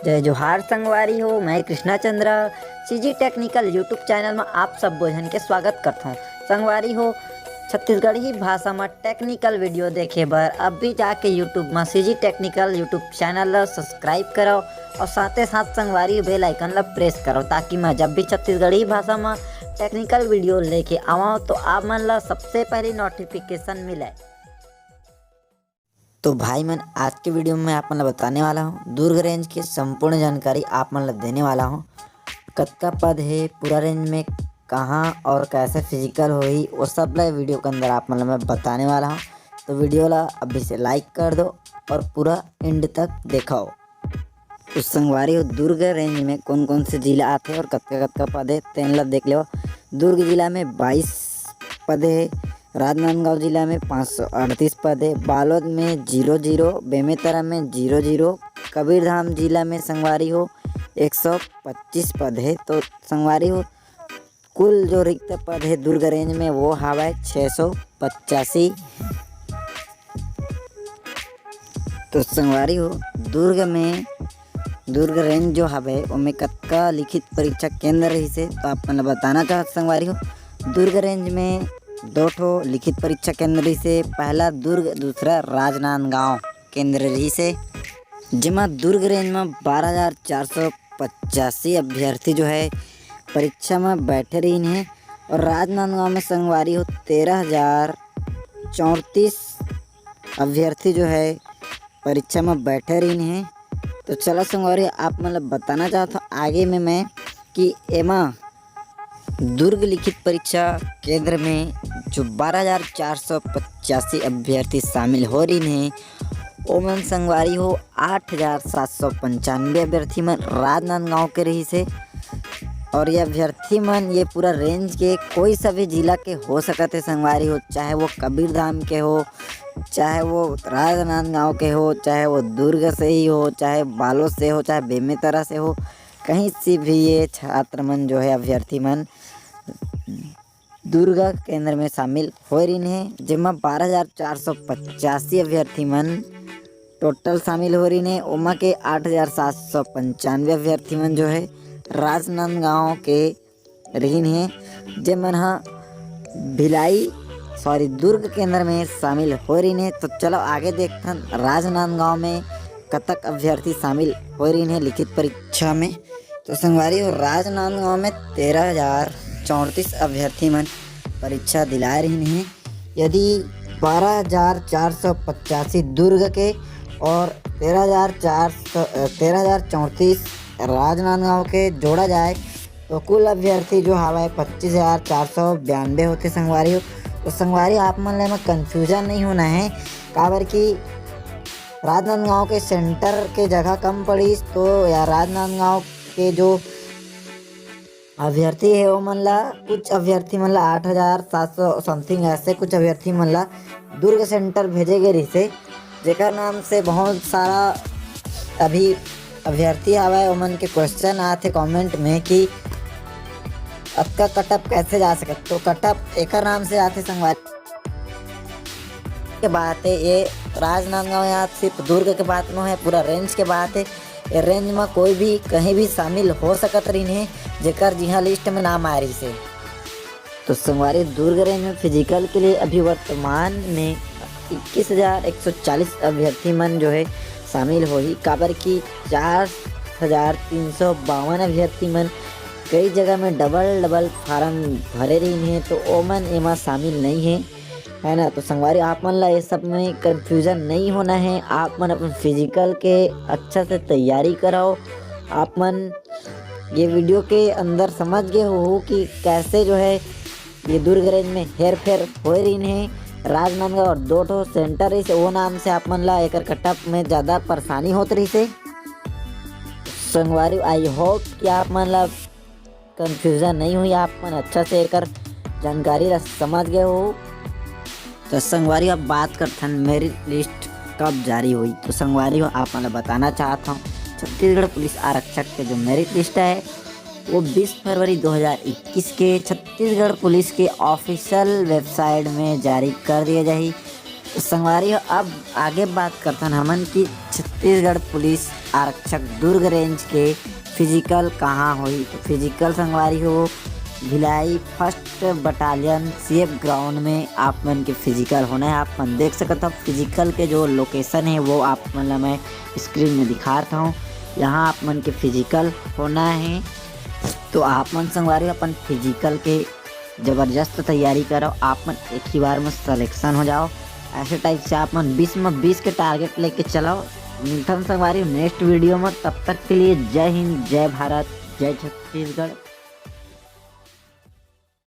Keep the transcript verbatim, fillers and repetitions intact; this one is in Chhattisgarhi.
जय जोहार संगवारी हो, मैं Krishna Chandra CG Technical YouTube channel में आप सब झन के स्वागत करथौं। संगवारी हो, छत्तीसगढ़ी भाषा में technical video देखे बर अभी जाके YouTube में CG Technical YouTube channel ला subscribe करव और साथे साथ संगवारी bell icon ला press करव, ताकि मैं जब भी छत्तीसगढ़ी भाषा में technical video लेके आवंव तो आप मन ला सबसे पहले notification मिले। तो भाई मन, आज के video में मैं आप मन ला बताने वाला हूँ दुर्ग range के संपूर्ण जानकारी आप मन ला देने वाला हूँ। कतका पद हे पूरा range में, कहाँ और कैसे physical होही, वो सब ला video के अंदर आप मन ला मैं बताने वाला हूँ। तो video ला अभी से like कर दो और पूरा end तक देखाओ। तो संगवारी हो, दुर्ग range में कौन कौन से जिला आथे और कतका कतका पद हे, तेन ला देख लेव। दुर्ग जिला में बाईस पद हे, राजनांदगांव जिला में पाँच सौ अड़तीस पद हे, बालोद में जीरो जीरो, बेमेतरा में जीरो जीरो, कबीरधाम जिला में संगवारी हो एक सौ पच्चीस पद हे। तो संगवारी हो, कुल जो रिक्त पद हे दुर्ग range में, वो हावय छः सौ पचासी। तो संगवारी हो, दुर्ग में, दुर्ग range जो हवे, ओमे कतका लिखित परीक्षा केंद्र रहिस हे, तो आप मन ला बताना चाहत संगवारी हो, दुर्ग range में दो ठो लिखित परीक्षा केंद्र रहिस हे। पहला दुर्ग, दूसरा राजनांदगांव केंद्र रहिस हे, जेमा दुर्ग range में बारह हजार चार सौ पचासी अभ्यर्थी जो है परीक्षा में बैठे रहिन हे और राजनांदगांव में संगवारी हो तेरह हजार चौंतीस अभ्यर्थी जो है परीक्षा में बैठे रहिन हे। तो चला संगवारी, आप मन ला बताना चाहत हौं आगे में मैं कि एमा दुर्ग लिखित परीक्षा केंद्र में जो बारह हजार चार सौ पचासी अभ्यर्थी शामिल हो रहिन हे, ओमन संगवारी हो आठ हजार सात सौ पंचानवे अभ्यर्थी मन राजनांदगांव के रहिस हे। और ये अभ्यर्थी मन ये पूरा range के कोई सा भी जिला के हो सकत हे संगवारी हो, चाहे वो कबीरधाम के हो, चाहे वो राजनांदगांव के हो, चाहे वो दुर्ग से ही हो, चाहे बालोद से हो, चाहे बेमेतरा से हो, कहीं से भी ये छात्र मन जो है, अभ्यर्थी मन दुर्ग केंद्र में शामिल होए रहिन हे, जेमा बारह हजार चार सौ पचासी अभ्यर्थी मन total शामिल हो रहिन हे। ओमा के आठ हजार सात सौ पंचानवे अभ्यर्थी मन जो है राजनांदगांव के रहिन हे, जेमन ह भिलाई, sorry, दुर्ग केंद्र में शामिल हो रहिन हे। तो चलो आगे देखथन राजनांदगांव में कतक अभ्यर्थी शामिल हो रहिन हे लिखित परीक्षा में। तो संगवारी हो, राजनांदगांव में तेरह हजार चौंतीस अभ्यर्थी मन परीक्षा दिलाए रहिन हे। यदि बारह हजार चार सौ पचासी दुर्ग के और तेरह हजार चार सौ, अ, तेरह हजार चौंतीस राजनांदगांव के जोड़ा जाए, तो कुल अभ्यर्थी जो हवय पच्चीस हजार चार सौ बयानबे होथे संगवारी हो। तो संगवारी, आप मन ला एमा confusion नहीं होना है, काबर कि राजनांदगांव के center के जगह कम पड़िस, तो या राजनांदगांव के जो अभ्यर्थी है, ओमन ला, कुछ अभ्यर्थी मन ला आठ हजार सात सौ something, ऐसे कुछ अभ्यर्थी मन ला दुर्ग center भेजे गए रहिसे, जेकर नाम से बहुत सारा अभी अभ्यर्थी हवय, ओमन के question आथे comment में कि अतका कटअप कैसे जा सकत। तो कटअप एकर नाम से आथे संगवारी के बात है, ये राजनांदगांव या सिर्फ दुर्ग के बात नो है, पूरा range के बात है। ये range में कोई भी कहीं भी शामिल हो सकत रहिन हे, जेकर जिहां list में नाम आ रहिस हे। तो संगवारी, दुर्ग range में physical के लिए अभी वर्तमान में इक्कीस हजार एक सौ चालीस अभ्यर्थी मन जो है शामिल होही, काबर कि चार हजार तीन सौ बावन अभ्यर्थी मन कई जगह में double double form भरे रहिन हे, तो ओमन एमा शामिल नहीं है, है ना। तो संगवारी, आप मन ला ये सब में confusion नहीं होना है। आप मन अपन physical के अच्छा से तैयारी कराओ। आप मन ये video के अंदर समझ गए हो कि कैसे जो है ये दुर्ग range में हेर फेर होए रहिन हे। राजनांदगांव और दो ठो center रहिसे, वो नाम से आप मन ला एकर कटअप में ज़्यादा परेशानी होत रहिसे। संगवारी, I hope कि आप मन ला confusion नहीं हुई, आप मन अच्छा से एकर जानकारी ला समझ गए हो। तो संगवारी, अब बात करथन merit list कब जारी हुई। तो संगवारी हो, आप मन ला बताना चाहत हूँ, छत्तीसगढ़ पुलिस आरक्षक के जो merit list है, वो बीस फरवरी दो हज़ार इक्कीस के छत्तीसगढ़ पुलिस के official website में जारी कर दिया जाही। तो संगवारी हो, अब आगे बात करथन हमन कि छत्तीसगढ़ पुलिस आरक्षक दुर्ग रेंज के फिजिकल कहाँ होही? तो फिजिकल संगवारी हो, Bhilai first battalion CF ground में आप मन के फिजिकल होना है। आप मन देख सकत हो फिजिकल के जो लोकेशन है वो आप मन ला मैं स्क्रीन में दिखात हूँ। यहाँ आप मन के फिजिकल होना है, तो आप मन संगवारी अपन फिजिकल के जबरदस्त तैयारी करो, आप मन एक ही बार में सिलेक्शन हो जाओ। ऐसे टाइप से आप मन बीस में बीस के टारगेट लेके चलो। मिलथन संगवारी नेक्स्ट वीडियो में, तब तक के लिए जय हिंद, जय भारत, जय छत्तीसगढ़।